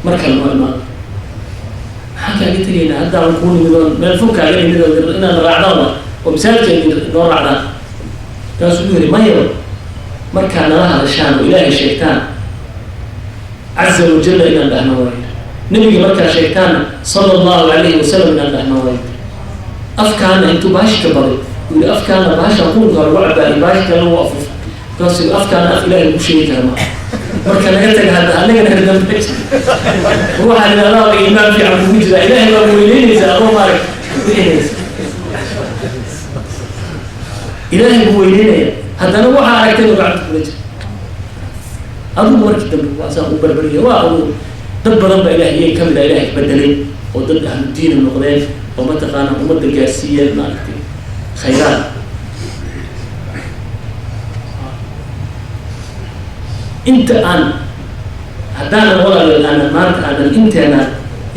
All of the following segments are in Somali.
Markale noo imaado, maxaan kaaga tegaynaa? Haddaan kuu nimid oo meel fog kaaga nimid oo inaad raacdaan wa oo masaajidka noo raacdaan. Kaasuu ku yidhi, maya, markaa nala hadashaan oo Ilaahay sheegtaan, caza wajalla inaan dhahno waayo, Nebiga markaa sheegtaanna, sala Allahu calayhi wasalam, inaan dhahno waayo. Afkaana intuu baashi ka baday uu yidhi, afkaana baasha qurunka lagu cabaa iyo baashi kale lagu afuufo. Markaasuu yidhi, afkaana af Ilaahay lagu sheegi kara maa. Marka naga taga hadda, annagana herdambe waxaa idhahdaa iimaan fiican kugu jiraa, Ilaahay baa weyneynaysaa adoo maarag bixinaysa. Ilaahay buu weyneynaya, haddana waxaa aragtay inuu gacanta kula jira adigu. Markii dambe waa saa u barbariya, waa uu dad badan baa Ilahay iyaga kamid ah Ilahay bedelay oo dad ahlu diina noqdeen oo mataqaana ummadda gaarsiiyeen maaragtay khayraad. Inta aan haddaanan walaalayaal aanan maanta aanan inteena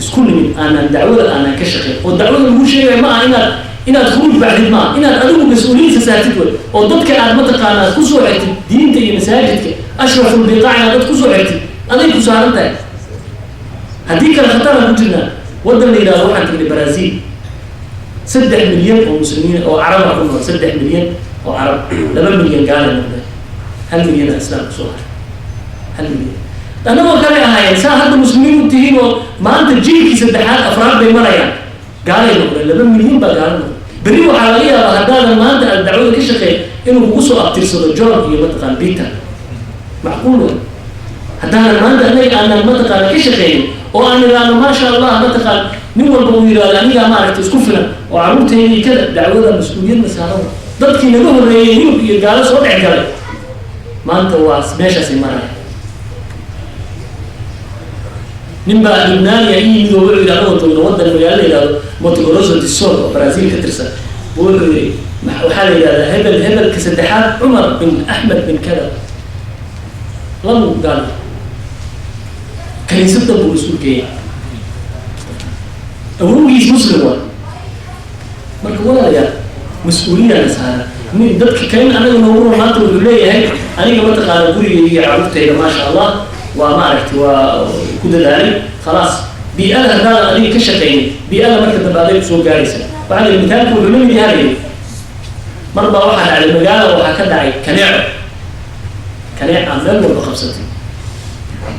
isku nimid aanan dacwada aanan ka shaqeyn, oo dacwada lagu sheegaya ma aha inaad khuruuj baxdid, maaha inaad adigu mas-uuliyadsa saartid wey, oo dadka aad mataqaanaa kusoo xirtid diinta iyo masaajidka, ashraful biqaac inaad dad kusoo xirtid aday ku saaran tahay. Haddii kale khataraan ku jirnaa. Waddan la yidhahdo waxaan tagnay Brazil, 3 milyan oo muslimiin oo caraba ku nool, 3 milyan oo carab, 2 milyan gaalay noqdeen, 1 milyana islaam kusoo haray. 1 milyan annagoo kale ahaayeen saa hadda muslimiin u tihiin oo maanta jiilkii saddexaad afraad bay marayaan, gaalay noqdeen. 2 milyan baa gaala noqday. Berri waxaa laga yaabaa haddaadan maanta aad dacwada ka shaqeyn inuu kugu soo abtirsado John iyo mataqaan Peter. Macquul wa haddaanan maanta anaga aanan mataqaana ka shaqeynin oo aan idhaahno maasha Allah, mataqaan nin walba uu yidhahdo anigaa maaragtay isku filan oo carruurteydii kada. Dacwada mas-uuliyadna saaran. Dadkii naga horreeyey Yurub iyo gaalo soo dhex galay maanta waa meeshaasay maraya. Nin baa Lubnaaniya i yimid oo wuxuu yidhi, anagoo joogno waddan magaalo la yidhahdo Mato Grosso do Sul oo Brazil ka tirsan, buu wuxuu yidhi, waxaa la yidhahdaa hebel hebelka saddexaad Cumar bin Axmed bin kada lamu gaal kaniisadda buu isku geeyay, awowgiis muslim waa. Marka walaalayaal, mas-uuliyana saaran. Nin dadka kalena anaga noogu roon maanta wuxuu leeyahay, aniga mataqaana gurigayga iyo carruurtayda maasha Allah waa maaragtay waa ku dadaalay, khalaas. Bii'ada haddaadan adiga ka shaqaynin, bii'ada marka dambe aday kusoo gaaraysa. Waxaa la yidhi mitaalku wuxuu la mid yahay, mar baa waxaa dhacday magaala waxaa ka dhacay kaneeco. Kaneeca meel walba qabsatay.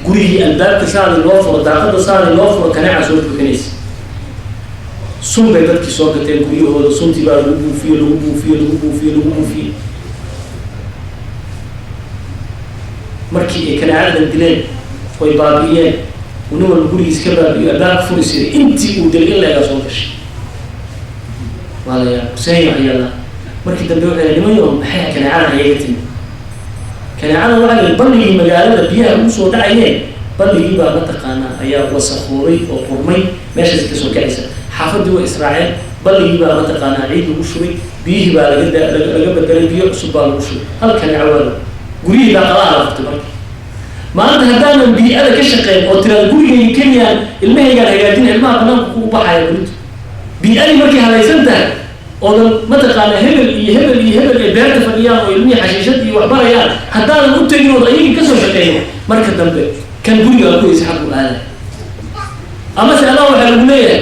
Gurigii albaabka saadi loo furo, daaqada saadi loo furo, kaneeca soo buuxinaysa. Sun bay dadkii soo gateen guryahooda, suntii baa lagu buufiye, lagu buufiye, lagu buufiye, lagu buufiyey. Markii ay kaneecadan dileen oy baabi'iyeen, uu nin walba gurigiis ka baabi'iyo, albaabka furi siray, intii uu dilay in leegaa soo gashay. Waa la yaab Hussein wax yaallaa. Markii dambe waxay niman yo, maxay kaneecadan ayaga timi? Kaneecada waxaa la yidhi balligii magaalada biyaha ugu soo dhacayeen, balligii baa mataqaanaa ayaa wasakhoobay oo qurmay, meeshaas kasoo kacaysa. Xaafaddii way israaceen, balligii baa mataqaanaa ciid lagu shubay, biyihii baa laga bedelay, biyo cusub baa lagu shubay. Hal kaneeco waa guryihii daaqadaha la furtay. Marka maanta haddaanan bii'ada ka shaqeyn oo tiraada gurigayga keliyaan ilmahaygaan hagaajina, ilmaha banaanka kugu baxaya berito. Bii'adii markay halaysan tahay oodan mataqaana hebel iyo hebel iyo hebel ay beerta fadhiyaan oo ilmihii xashiishad iyo wax barayaan, haddaanan u tegin ood ayagii kasoo shaqeeyo, marka dambe kan guriga ku haysa xaq u aaday. Amase adaa waxaa lagu leeyahay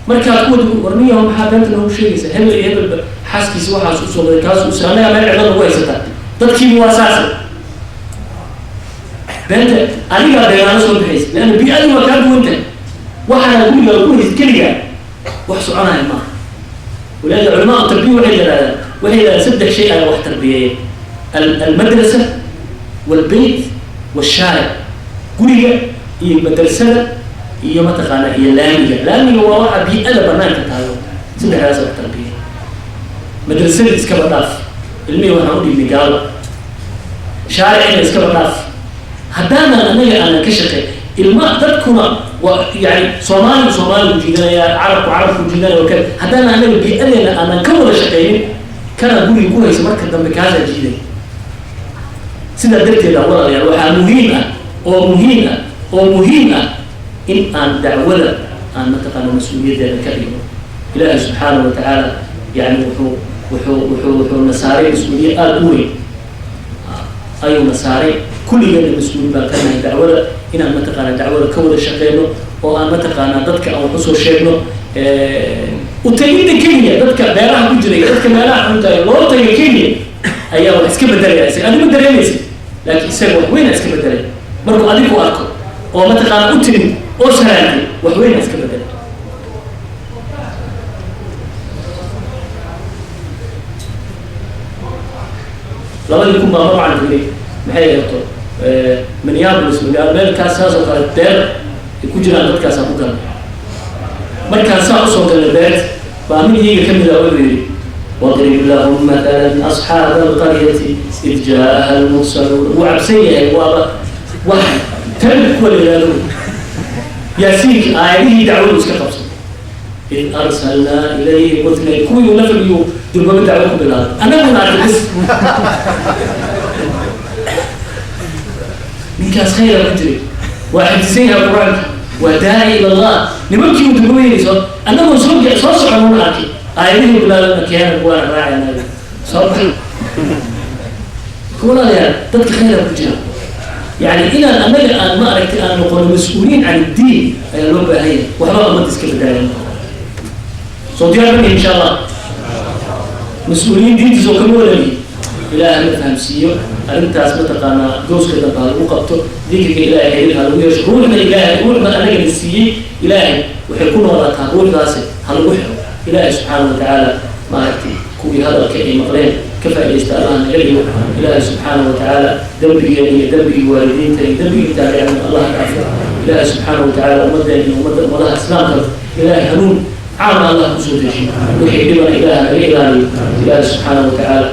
markaad kuwa warniyaho, maxaa beenta noogu sheegaysa? Hebel iyo hebelba xaaskiisa waxaas usoo waday, kaas us annagaa meel cidlo nagu haysataa. Dadkiiba waa saase, beenta adigaa beenaano soo bixaysa, leanna bii'adii waa kaa duwan tahay. Waxaana gurigaa ku haysa keligaa wax soconaya maaha. Walidaalika culamaa tarbiya waxay yidhahdaan saddex shay ayaa wax tarbiyeeya: almadrasa walbeyt washaaric. Guriga iyo madrasada iyo mataqaana iyo laamiga. Laamiga waa waxa bii'ada banaanka taalo. Saddexdaas wax tarbiyeeya. Madrasadii iskaba dhaaf, ilmihii waxaan u dhiibnay gaalo. Shaaricina iskaba dhaaf. Haddaanan anaga aanan ka shaqeyn ilma dadkuna waa yani Soomaaligu Soomaaligu jiidanaya, carabku carabku jiidanaya oo kale. Haddaanan anaga bii'adeena aanan ka wada shaqeynin, kana guriga ku haysa marka dambe kaasaa jiiday. Sidaa darteeda walaalayaal, waxaa muhiim ah oo muhiim ah oo muhiim ah in aan dacwada aan mataqaana mas-uuliyaddeeda ka dhigno. Ilaahay subxaanahu wa tacaala yani wuxuu na saaray mas-uuliyad aada u weyn ayuuna saaray. Kulligeena mas-uul baan ka nahay dacwada. Inaan mataqaanaa dacwada ka wada shaqeyno oo aan mataqaanaa dadka aan wax usoo sheegno. U tagidda kenya dadka beeraha ku jira iyo dadka meelaha xuntaay loo taga kenya ayaa wax iska bedelaya. Isaga adigu ma dareemaysid, laakiin isaga wax weynaa iska bedelaya markuu adigu arko oo mataqaanaa u timid oo saraantay, wax weynaa iska bedelay. 2000 baa mar waxaan tagnay, maxay ahayto, Minneapolis, magaalo meelkaas saas oo kale beer ay ku jiraan dadkaasaan ku galnay. Markaan saa usoo galnay beerta baa mid iyaga kamid ah wuxuu yidhi: "واضرب لهم مثلا أصحاب القرية إذ جاءها المرسلون." Wuu cabsan yahay, waaba wax tan kuwa la yidhahdo Yaasiinka aayadihii dacwadu iska qabsan. "إذ أرسلنا إليهم اثنين." Kuwii uu la fadhiyo durbaba dacwo ku bilaabay, annaguna arkay bis ninkaas khayra ku jiray, waa xifdisan yahay Qur-aanka, waa daaci ila Allah. Nimankii uu durbaba yeelay annagoo soo socon una arkay, aayadihii bilaabay, keena kuwaana raacaynayo soo bax. Walaalayaal, dadka khayra ku jira, yani inaan annaga aan ma aragtay aan noqono mas-uuliyiin can iddiin ayaa loo baahan yahay. Waxba ummadda iska badaayan. Soo diyaar mani insha Allah? Mas-uuliyiin diintiisa oo kama wadani. Ilaaha la fahamsiiyo arrintaas, mataqaanaa gooska dambe ha lagu qabto, dikriga Ilaahay xiriir ha lagu yeesho, ruuxda Ilaahay, ruuxda annaga la siiyey Ilaahay waxay ku noolaataa ruuxdaasi ha lagu xiro. Ilaahay subxaana wa tacaala maaragtay kuwii hadalka ay maqleen ka faa'iidaysta Allah naga dhigo. Ilaahay subxaana wa tacaala dembigeena iyo dembigii waalidiinta iyo dembigii taabicina Allah dhaafo. Ilaahay subxaana wa tacaala ummaddeena iyo ummadda ummadaha islaamka Ilaahay hanuun caama Allah kusoo dejiyo, wixii dhibana Ilaah naga ilaaliyo. Ilaahay subxaana wa tacaala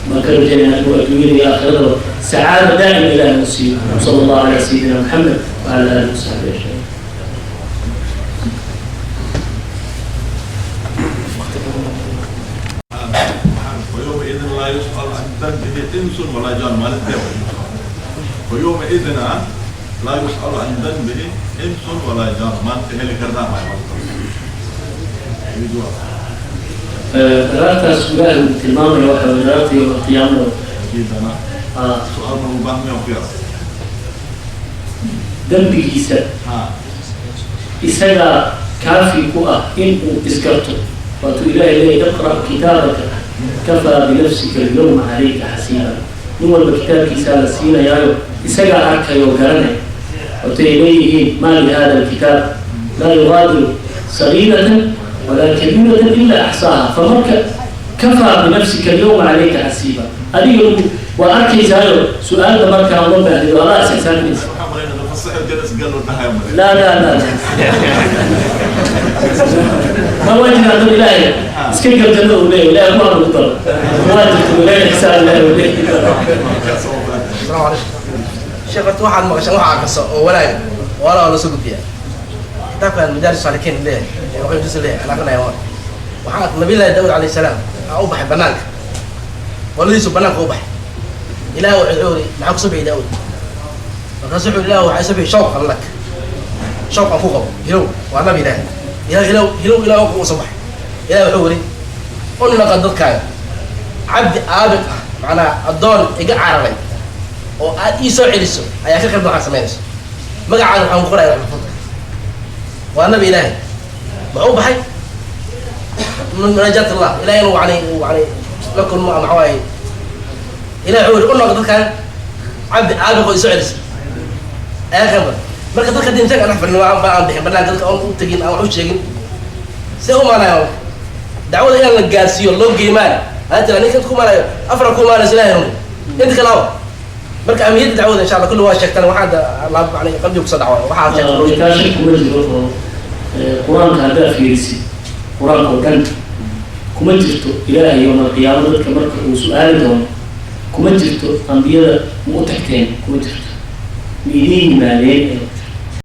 baan ka rajaynaa inuu adduunyada iyo aakhiradaba sacaada daa'ima Ilaah noo siiyo. Sala Allahu calaa sayidina Maxamed wacala aalihi wasaxbihi ajmaciin. ويومئذ لا يسأل عن ذنبه إنس ولا جان. مالنتee ويومئذ لا يسأل عن ذنبه إنس ولا جان, maanta heli kartaa may? Daraartaas Ilaahay uu tilmaamaya waxa way daraarta yowm alqiyaamada. Kiidana su-aal ma u baahan yahay ku yar? Dembigiisa isagaa kaafi ku ah in uu isgarto. Waatuu Ilaahay leeyahy: "اقرأ كتابك كفى بنفسك اليوم عليك حسيبا." Nin walba kitaabkiisaa la siinayaayo, isagaa arkayoo garanaya. Waatay leeyihiin: "ما لهذا الكتاب لا يغادر صغيرة ولا كبيرة إلا أحصاها." Famarka "كفى بنفسك اليوم عليك حسيبا", adiga lagu waa arkaysaayo, su-aalda markaa uma baahdido, adaa is xisaabinaysa. Waxaan malaynaa fasaxo janas gal oo dhahay malay. لا لا لا, ma waa jiraan dad Ilaahay iska gal jannada uu leeyahay. Ilaahay ku lagu daro, waa jirta Ilaahay xisaab Ilaahay uu leeyahay. Asalaamu calaykum sheekh. Horta waxaad maqashaan waxa akrisa oo wanaaga wala waa loo soo gudbiyaa. Kitaabkan Madaaris Saalikiin leeyahay ee Waqi Jus leeyahay aan aqrinaya, waa waxaa Nabiyullahi Daawud calayhi salaam aa u baxay banaanka, qoladiisu banaanka u baxay. Ilaah wuxuu yiri: "Maxaa kusoo bixi, Daawud?" Markaasu wuxuu: "Ilaah, waxaa isoo bixi shawqan lak, shawqan ku qabo hilow." Waa nabi Ilaahay, ilaah hilow hilow ilaah u soo baxay. Ilaah wuxuu yiri: "U naqa dadkaaga cabdi aabiq ah, macnaha addoon iga cararay oo aad ii soo celiso ayaa ka qalbi waxaan samaynayso, magacaaga waxaan ku qoraya maxfuudka." Waa nabi Ilaahay, muxuu baxay? Munaajaat Allah, Ilahay inuu yani la kulmo ama waxaa waaye. Ilahay wuxuu yiri: "U noqo dadkaaga cabdi aabiq oo ii soo celiso ayaa ka badan." Marka dadka haddii intaan dhex fadhin aan aan bixin banaanka, dadka oon u tegin, aan wax u sheegin, see u maanaya dacwada inaan la gaarsiiyo loo geeymaan? Hada tira ninka ku maanayo afar ku maanayso Ilahay rumi inta kale awa. Marka ahmiyadda dacwada insha Allah kulli waa sheegtaan, waxaa laab yani qalbiga kusoo dhacwa waxaa sheegtaan. Taa shaki kuma jiro oo Qur-aanka haddaa fiirisid, Qur-aanka oo dhan kuma jirto Ilaahay yowma alqiyaama dadka marka uu su-aali doono, kuma jirto ambiyada ma u tagteen, kuma jirto ma idiin yimaadeen.